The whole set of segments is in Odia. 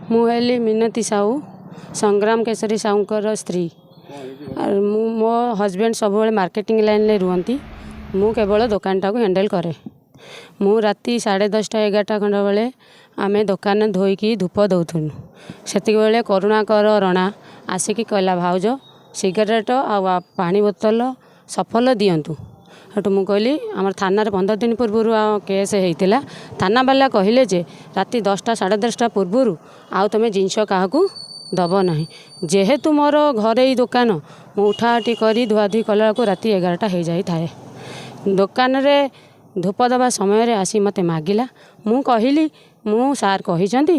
ମୁଁ ହେଲି ମିନତୀ ସାହୁ, ସଂଗ୍ରାମ କେଶରୀ ସାହୁଙ୍କର ସ୍ତ୍ରୀ। ଆଉ ମୁଁ ମୋ ହଜବେଣ୍ଡ ସବୁବେଳେ ମାର୍କେଟିଂ ଲାଇନ୍ରେ ରୁହନ୍ତି, ମୁଁ କେବଳ ଦୋକାନଟାକୁ ହ୍ୟାଣ୍ଡେଲ୍ କରେ। ମୁଁ ରାତି 10:30 11ଟା ଖଣ୍ଡ ବେଳେ ଆମେ ଦୋକାନ ଧୋଇକି ଧୂପ ଦେଉଥିଲୁ। ସେତିକିବେଳେ କରୁଣାକର ରଣା ଆସିକି କହିଲା, ଭାଉଜ ସିଗାରେଟ ଆଉ ପାଣି ବୋତଲ ସଫଲ ଦିଅନ୍ତୁ। ସେଠୁ ମୁଁ କହିଲି, ଆମର ଥାନାରେ 15 ଦିନ ପୂର୍ବରୁ କେସ୍ ହେଇଥିଲା। ଥାନାବାଲା କହିଲେ ଯେ ରାତି 10ଟା 10:30 ପୂର୍ବରୁ ଆଉ ତୁମେ ଜିନିଷ କାହାକୁ ଦେବ ନାହିଁ। ଯେହେତୁ ମୋର ଘରୋଇ ଦୋକାନ, ମୁଁ ଉଠାଉଠି କରି ଧୁଆଧୁଇ କଲାବେଳକୁ ରାତି 11ଟା ହେଇଯାଇଥାଏ। ଦୋକାନରେ ଧୂପ ଦେବା ସମୟରେ ଆସି ମୋତେ ମାଗିଲା। ମୁଁ କହିଲି, ମୁଁ ସାର୍ କହିଛନ୍ତି,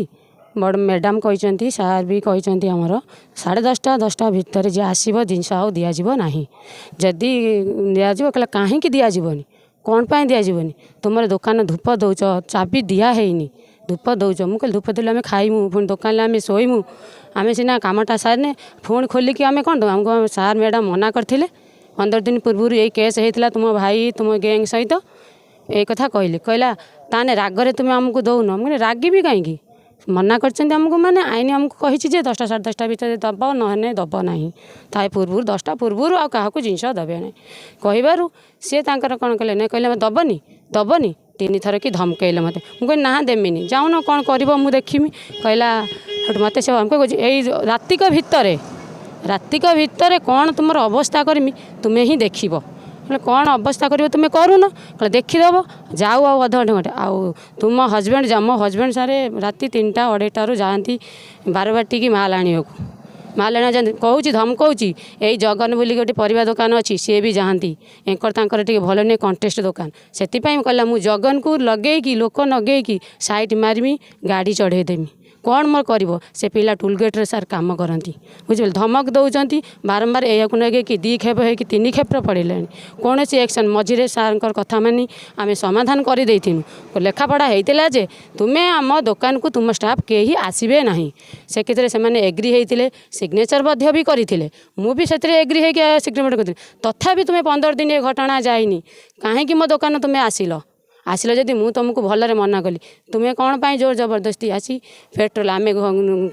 ବଡ଼ ମ୍ୟାଡ଼ାମ୍ କହିଛନ୍ତି, ସାର୍ ବି କହିଛନ୍ତି, ଆମର 10:30 10ଟା ଭିତରେ ଯିଏ ଆସିବ ଜିନିଷ ଆଉ ଦିଆଯିବ ନାହିଁ। ଯଦି ଦିଆଯିବ, କହିଲା କାହିଁକି ଦିଆଯିବନି, କ'ଣ ପାଇଁ ଦିଆଯିବନି, ତୁମର ଦୋକାନ ଧୂପ ଦେଉଛ, ଚାବି ଦିଆ ହେଇନି, ଧୂପ ଦେଉଛ। ମୁଁ କହିଲି, ଧୂପ ଦେଲେ ଆମେ ଖାଇମୁ, ପୁଣି ଦୋକାନରେ ଆମେ ଶୋଇମୁ, ଆମେ ସିନା କାମଟା ସାରିନେ ପୁଣି ଖୋଲିକି ଆମେ କ'ଣ ଦେବୁ ଆମକୁ? ସାର୍ ମ୍ୟାଡ଼ାମ୍ ମନା କରିଥିଲେ, 15 ଦିନ ପୂର୍ବରୁ ଏଇ କେସ୍ ହେଇଥିଲା ତୁମ ଭାଇ ତୁମ ଗ୍ୟାଙ୍ଗ ସହିତ। ଏଇ କଥା କହିଲି। କହିଲା, ତାହେଲେ ରାଗରେ ତୁମେ ଆମକୁ ଦେଉନ? ମୁଁ କହିଲି, ରାଗିବି କାହିଁକି? ମନା କରିଛନ୍ତି ଆମକୁ, ମାନେ ଆଇନ ଆମକୁ କହିଛି ଯେ 10ଟା 10:30 ଭିତରେ ଦେବ, ନହେଲେ ଦେବ ନାହିଁ। ତା ପୂର୍ବରୁ 10ଟା ପୂର୍ବରୁ ଆଉ କାହାକୁ ଜିନିଷ ଦେବେ ନାହିଁ। କହିବାରୁ ସିଏ ତାଙ୍କର କ'ଣ କଲେ ନା କହିଲେ, ଦେବନି ଦେବନି, ତିନିଥର କି ଧମକେଇଲେ ମୋତେ। ମୁଁ କହିଲି, ନା ଦେମିନି, ଯାଉନ, କ'ଣ କରିବ ମୁଁ ଦେଖିମି। କହିଲା, ସେଠୁ ମୋତେ ସେ କହୁଛି, ଏଇ ରାତିକ ଭିତରେ, ରାତିକ ଭିତରେ କ'ଣ ତୁମର ଅବସ୍ଥା କରିମି ତୁମେ ହିଁ ଦେଖିବ। କହିଲେ, କ'ଣ ଅବସ୍ଥା କରିବ ତୁମେ କରୁନ? କହିଲେ, ଦେଖିଦେବ, ଯାଉ ଆଉ ଅଧଘଣ୍ଟେ ଘଣ୍ଟେ। ଆଉ ତୁମ ହଜବେଣ୍ଡ, ମୋ ହଜବେଣ୍ଡ ସାରେ ରାତି 3ଟା 2:30ରୁ ଯାଆନ୍ତି ବାରବାଟିକି ମାଲ ଆଣିବାକୁ, ମାଲ ଆଣିବାକୁ ଯାଆନ୍ତି। କହୁଛି, ଧମକଉଛି। ଏଇ ଜଗନ ବୋଲି ଗୋଟେ ପରିବା ଦୋକାନ ଅଛି, ସିଏ ବି ଯାଆନ୍ତି। ଏଙ୍କର ତାଙ୍କର ଟିକେ ଭଲ ନୁହେଁ, କଣ୍ଟେଷ୍ଟ ଦୋକାନ। ସେଥିପାଇଁ କହିଲା, ମୁଁ ଜଗନକୁ ଲଗେଇକି, ଲୋକ ଲଗେଇକି ସାଇଟ୍ ମାରିମି, ଗାଡ଼ି ଚଢ଼େଇ ଦେମି, କ'ଣ ମୋର କରିବ? ସେ ପିଲା ଟୁଲଗେଟ୍ରେ ସାର୍ କାମ କରନ୍ତି, ବୁଝିପାରିଲେ? ଧମକ ଦେଉଛନ୍ତି ବାରମ୍ବାର। ଏହାକୁ ଲଗେଇକି 2 ଖେପ ହେଇକି 3 ଖେପର ପଡ଼ିଲେଣି, କୌଣସି ଆକ୍ସନ୍। ମଝିରେ ସାର୍ଙ୍କର କଥା ମାନି ଆମେ ସମାଧାନ କରିଦେଇଥିଲୁ। ଲେଖାପଢ଼ା ହେଇଥିଲା ଯେ ତୁମେ ଆମ ଦୋକାନକୁ ତୁମ ଷ୍ଟାଫ୍ କେହି ଆସିବେ ନାହିଁ। ସେ କ୍ଷେତ୍ରରେ ସେମାନେ ଏଗ୍ରି ହେଇଥିଲେ, ସିଗ୍ନେଚର୍ ମଧ୍ୟ ବି କରିଥିଲେ। ମୁଁ ବି ସେଥିରେ ଏଗ୍ରି ହେଇକି ସିଗ୍ନେଚର୍ କରିଥିଲି। ତଥାପି ତୁମେ 15 ଦିନ ଏ ଘଟଣା ଯାଇନି, କାହିଁକି ମୋ ଦୋକାନ ତୁମେ ଆସିଲ? ଆସିଲ ଯଦି ମୁଁ ତୁମକୁ ଭଲରେ ମନା କଲି, ତୁମେ କ'ଣ ପାଇଁ ଜୋର ଜବରଦସ୍ତି ଆସି ପେଟ୍ରୋଲ? ଆମେ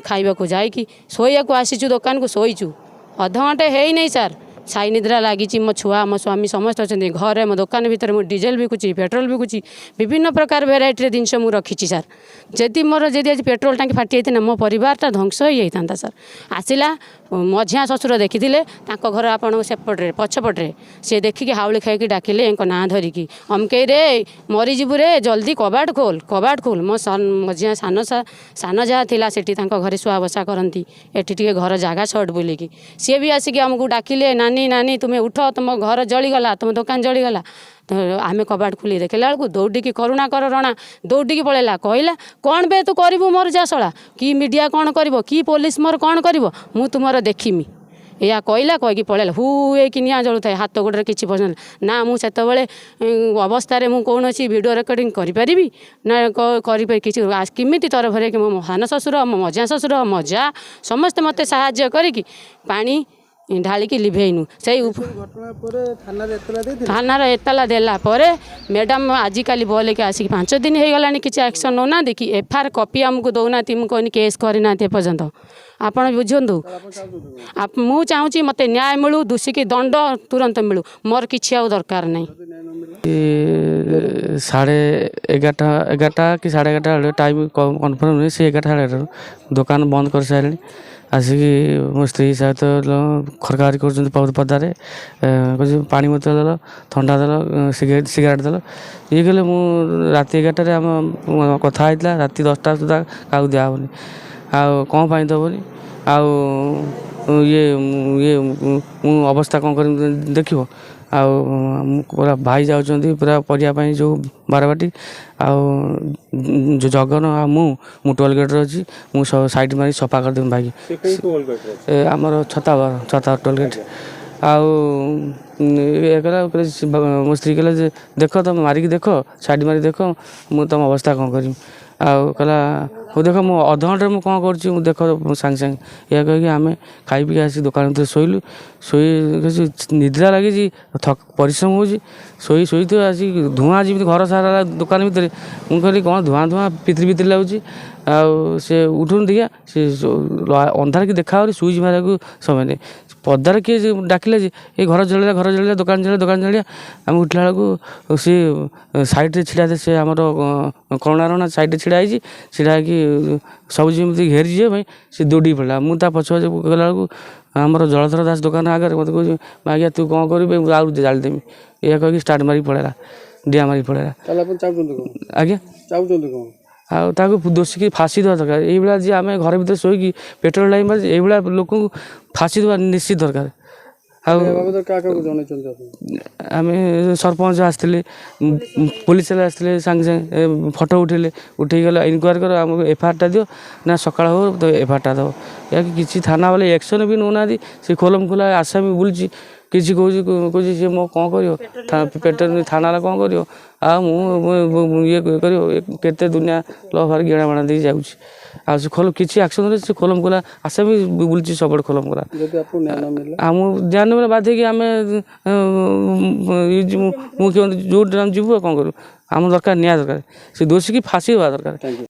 ଖାଇବାକୁ ଯାଇକି ଶୋଇବାକୁ ଆସିଛୁ, ଦୋକାନକୁ ଶୋଇଛୁ, ଅଧଘଣ୍ଟେ ହେଇନାହିଁ ସାର୍, ଛାଇ ନିଦ୍ରା ଲାଗିଛି। ମୋ ଛୁଆ, ମୋ ସ୍ୱାମୀ ସମସ୍ତେ ଅଛନ୍ତି ଘରେ। ମୋ ଦୋକାନ ଭିତରେ ମୁଁ ଡିଜେଲ ବିକୁଛି, ପେଟ୍ରୋଲ ବିକୁଛି, ବିଭିନ୍ନ ପ୍ରକାର ଭେରାଇଟିର ଜିନିଷ ମୁଁ ରଖିଛି ସାର୍। ଯଦି ମୋର ଯଦି ଆଜି ପେଟ୍ରୋଲ ଟାଙ୍କି ଫାଟି ଯାଇଥିଲା, ମୋ ପରିବାରଟା ଧ୍ୱଂସ ହେଇଯାଇଥାନ୍ତା ସାର୍। ଆସିଲା ମଝିଆ ଶ୍ୱଶୁର, ଦେଖିଥିଲେ, ତାଙ୍କ ଘର ଆପଣଙ୍କ ସେପଟରେ ପଛପଟରେ। ସେ ଦେଖିକି ହାଉଳି ଖାଇକି ଡାକିଲେ ଏଙ୍କ ନାଁ ଧରିକି, ଅମକେଇ ରେ, ମରିଯିବୁ ରେ, ଜଲ୍ଦି କବାଟ ଖୋଲ, କବାଟ ଖୋଲ। ମୋ ମଝିଆ ସାନ ସାନ ଯାହା ଥିଲା ସେଠି ତାଙ୍କ ଘରେ ଶୁଆ ବସା କରନ୍ତି, ଏଠି ଟିକେ ଘର ଜାଗା ସର୍ଟ ବୋଲିକି। ସିଏ ବି ଆସିକି ଆମକୁ ଡାକିଲେ, ନାନୀ ନାନୀ ତୁମେ ଉଠ, ତୁମ ଘର ଜଳିଗଲା, ତୁମ ଦୋକାନ ଜଳିଗଲା। ତ ଆମେ କବାଟ ଖୋଲି ଦେଖିଲା ବେଳକୁ ଦୌଡ଼ିକି କରୁଣାକର ରଣା ଦୌଡ଼ିକି ପଳେଇଲା। କହିଲା, କ'ଣ ବେ ତୁ କରିବୁ ମୋର, ଯା ଶଳା, କି ମିଡ଼ିଆ କ'ଣ କରିବ, କି ପୋଲିସ ମୋର କ'ଣ କରିବ, ମୁଁ ତୁମର ଦେଖିମି। ଏଇଆ କହିଲା, କହିକି ପଳେଇଲା। ହୁ ହେଇକି ନିଆଁ ଜଳୁଥାଏ, ହାତ ଗୋଡ଼ରେ କିଛି ପଶୁନଥିଲା ନା। ମୁଁ ସେତେବେଳେ ଅବସ୍ଥାରେ ମୁଁ କୌଣସି ଭିଡ଼ିଓ ରେକର୍ଡ଼ିଂ କରିପାରିବି ନା କରିପାରିବି କିଛି? କେମିତି ତରଭର ହେଇକି ମୋ ସାନ ଶ୍ୱଶୁର, ମୋ ମଝିଆ ଶ୍ୱଶୁର, ମୋ ଯା ସମସ୍ତେ ମୋତେ ସାହାଯ୍ୟ କରିକି ପାଣି ଢାଳିକି ଲିଭେଇନୁ। ସେଇ ଘଟଣା ପରେ ଥାନାରେ ଏତଲା ଦେଇଥିଲେ? ଥାନାରେ ଏତଲା ଦେଲା ପରେ ମ୍ୟାଡ଼ାମ୍ ଆଜିକାଲି ବୋଲିକି ଆସିକି 5 ଦିନ ହେଇଗଲାଣି, କିଛି ଆକ୍ସନ୍ ନେଉନାହାନ୍ତି କି ଏଫଆଇଆର୍ କପି ଆମକୁ ଦେଉନାହାନ୍ତି। ମୁଁ କହିନି, କେସ୍ କରିନାହାନ୍ତି ଏପର୍ଯ୍ୟନ୍ତ। ଆପଣ ବୁଝନ୍ତୁ, ମୁଁ ଚାହୁଁଛି ମୋତେ ନ୍ୟାୟ ମିଳୁ, ଦୋଷୀକି ଦଣ୍ଡ ତୁରନ୍ତ ମିଳୁ। ମୋର କିଛି ଆଉ ଦରକାର ନାହିଁ। 11:30, 11ଟା କି 11:30 ବେଳେ, ଟାଇମ୍ କନଫର୍ମ ନୁହେଁ, ସେ 11ଟା 11:30 ଦୋକାନ ବନ୍ଦ କରିସାରିଲେଣି। ଆସିକି ମୋ ସ୍ତ୍ରୀ ସହିତ ଖରକାଖରି କରୁଛନ୍ତି ପଦାରେ। କହୁଛି, ପାଣି ବୋତଲ ଦେଲ, ଥଣ୍ଡା ଦେଲ, ସିଗାରେଟ୍ ଦେଲ, ଇଏ କହିଲେ। ମୁଁ ରାତି 11ଟାରେ ଆମ କଥା ହେଇଥିଲା, ରାତି 10ଟା ସୁଦ୍ଧା କାହାକୁ ଦିଆହେବନି। ଆଉ କ'ଣ ପାଇଁ ଦେବନି? ଆଉ ଇଏ ଇଏ ମୁଁ ଅବସ୍ଥା କ'ଣ କରିବି ଦେଖିବ। ଆଉ ପୁରା ଭାଇ ଯାଉଛନ୍ତି ପୁରା ପରିବା ପାଇଁ ଯେଉଁ ବାରବାଟୀ, ଆଉ ଜଗନ ଆଉ ମୁଁ ଟୋଲ୍ ଗେଟ୍ରେ ଅଛି, ମୁଁ ସାଇଡ଼୍ ମାରି ସଫା କରିଦେବି ଭାଇ। ଆମର ଛତା ଟୋଲ୍ ଗେଟ୍। ଆଉ ଇଏ କଲା, ମୋ ସ୍ତ୍ରୀ କହିଲା ଯେ ଦେଖ, ତମେ ମାରିକି ଦେଖ, ସାଇଡ଼୍ ମାରି ଦେଖ, ମୁଁ ତୁମ ଅବସ୍ଥା କ'ଣ କରିବି। ଆଉ କହିଲା, ହଉ ଦେଖ, ମୁଁ ଅଧଘଣ୍ଟାରେ ମୁଁ କ'ଣ କରୁଛି, ମୁଁ ଦେଖ ସାଙ୍ଗେ ସାଙ୍ଗେ। ଏହା କହିକି ଆମେ ଖାଇ ପିଇକି ଆସି ଦୋକାନ ଭିତରେ ଶୋଇଲୁ। ଶୋଇ ନିଦ୍ରା ଲାଗିଛି, ପରିଶ୍ରମ ହେଉଛି, ଶୋଇ ଶୋଇଥିବ ଆସି ଧୂଆଁ ଯେମିତି ଘର ସାରା ଦୋକାନ ଭିତରେ। ମୁଁ କହିଲି କ'ଣ ଧୂଆଁ ଧୂଆଁ ପିତିରି ପିତିରି ଲାଗୁଛି, ଆଉ ସେ ଉଠୁନି ଦେଖିଆ। ସେ ଅନ୍ଧାର କି ଦେଖାହେଉନି, ସୁଇଚ୍ ମାରିବାକୁ ସମୟ ନାହିଁ। ପଦାରେ କିଏ ଡାକିଲେ ଯେ ଏ ଘର ଜଳିଲା, ଘର ଜଳିଲା, ଦୋକାନ ଜଳିଲା, ଦୋକାନ ଜଳିଲା। ଆମେ ଉଠିଲା ବେଳକୁ ସେ ସାଇଡ଼୍ରେ ଛିଡ଼ା, ସେ ଆମର କରୁଣାରଣା ସାଇଡ଼୍ରେ ଛିଡ଼ା ହେଇଛି। ଛିଡ଼ା ହେଇକି ସବୁ ଯେମିତି ଘେରିଯିବା ପାଇଁ ସେ ଦୌଡ଼ିକି ପଳେଇଲା। ମୁଁ ତା ପଛ ପଛ ଗଲା ବେଳକୁ ଆମର ଜଳଧର ଦାସ ଦୋକାନ ଆଗରେ ମୋତେ କହୁଛି, ଆଜ୍ଞା ତୁ କ'ଣ କରିବୁ, ମୁଁ ଆଉ ଜାଳିଦେମି। ଏଇଆ କହିକି ଷ୍ଟାର୍ଟ ମାରିକି ପଳେଇଲା, ଡିଆଁ ମାରିକି ପଳେଇଲା। ତାହେଲେ ଆପଣ ଚାହୁଁଛନ୍ତି କ'ଣ? ଆଜ୍ଞା? ଚାହୁଁଛନ୍ତି କ'ଣ? ଆଉ ତାକୁ ଦୋଷୀକି ଫାଶୀ ଦେବା ଦରକାର। ଏଇଭଳିଆ ଯିଏ ଆମେ ଘର ଭିତରେ ଶୋଇକି ପେଟ୍ରୋଲ ଲାଇନ୍ ମାରିଛି, ଏଇଭଳିଆ ଲୋକଙ୍କୁ ଫାଶୀ ଦେବା ନିଶ୍ଚିତ ଦରକାର। ଆଉ ଏ ବାବଦରେ କାହା କାହାକୁ ଜଣେଇଛନ୍ତି ଆପଣ? ଆମେ ସରପଞ୍ଚ ଆସିଥିଲେ, ପୋଲିସ ବାଲା ଆସିଥିଲେ, ସାଙ୍ଗେ ସାଙ୍ଗେ ଫଟୋ ଉଠେଇଲେ। ଉଠେଇକି ଗଲେ, ଇନକ୍ୱାରି କର, ଆମକୁ ଏଫଆଇଆରଟା ଦିଅ। ନା ସକାଳ ହଉ ତ ଏଫଆଇଆରଟା ଦେବ। ଏହାକି କିଛି ଥାନା ବାଲା ଆକ୍ସନ୍ ବି ନେଉନାହାନ୍ତି। ସେ ଖୋଲମ ଖୋଲା ଆସାମୀ ବୁଲୁଛି, କିଛି କହୁଛି କହୁଛି ସିଏ ମୋ କ'ଣ କରିବ, ପେଟ୍ରୋଲ ଥାନାରେ କ'ଣ କରିବ, ଆଉ ମୁଁ ଇଏ କରିବ। କେତେ ଦୁନିଆ ଲଫାର ଗିଣା ବାଣା ଦେଇକି ଯାଉଛି। ଆଉ ସେ ଖୋଲ କିଛି ଆକ୍ସନ୍ ସେ ଖୋଲମ ଖୋଲା ଆସାମୀ ବୁଲୁଛି ସବୁଆଡ଼େ ଖୋଲମ ଖୋଲା। ଯଦି ଆପଣଙ୍କୁ ନ୍ୟାୟ ନ ମିଳିଲା? ଆମ ଧ୍ୟାନ ନେଲେ ବାଧ୍ୟ ହେଇକି ଆମେ ମୁଖ୍ୟମନ୍ତ୍ରୀ ଯେଉଁଠି ଆମେ ଯିବୁ, ଆଉ କ'ଣ କରିବୁ? ଆମ ଦରକାର ନ୍ୟାୟ ଦରକାର, ସେ ଦୋଷୀକି ଫାଶୀ ଦେବା ଦରକାର। Thank you.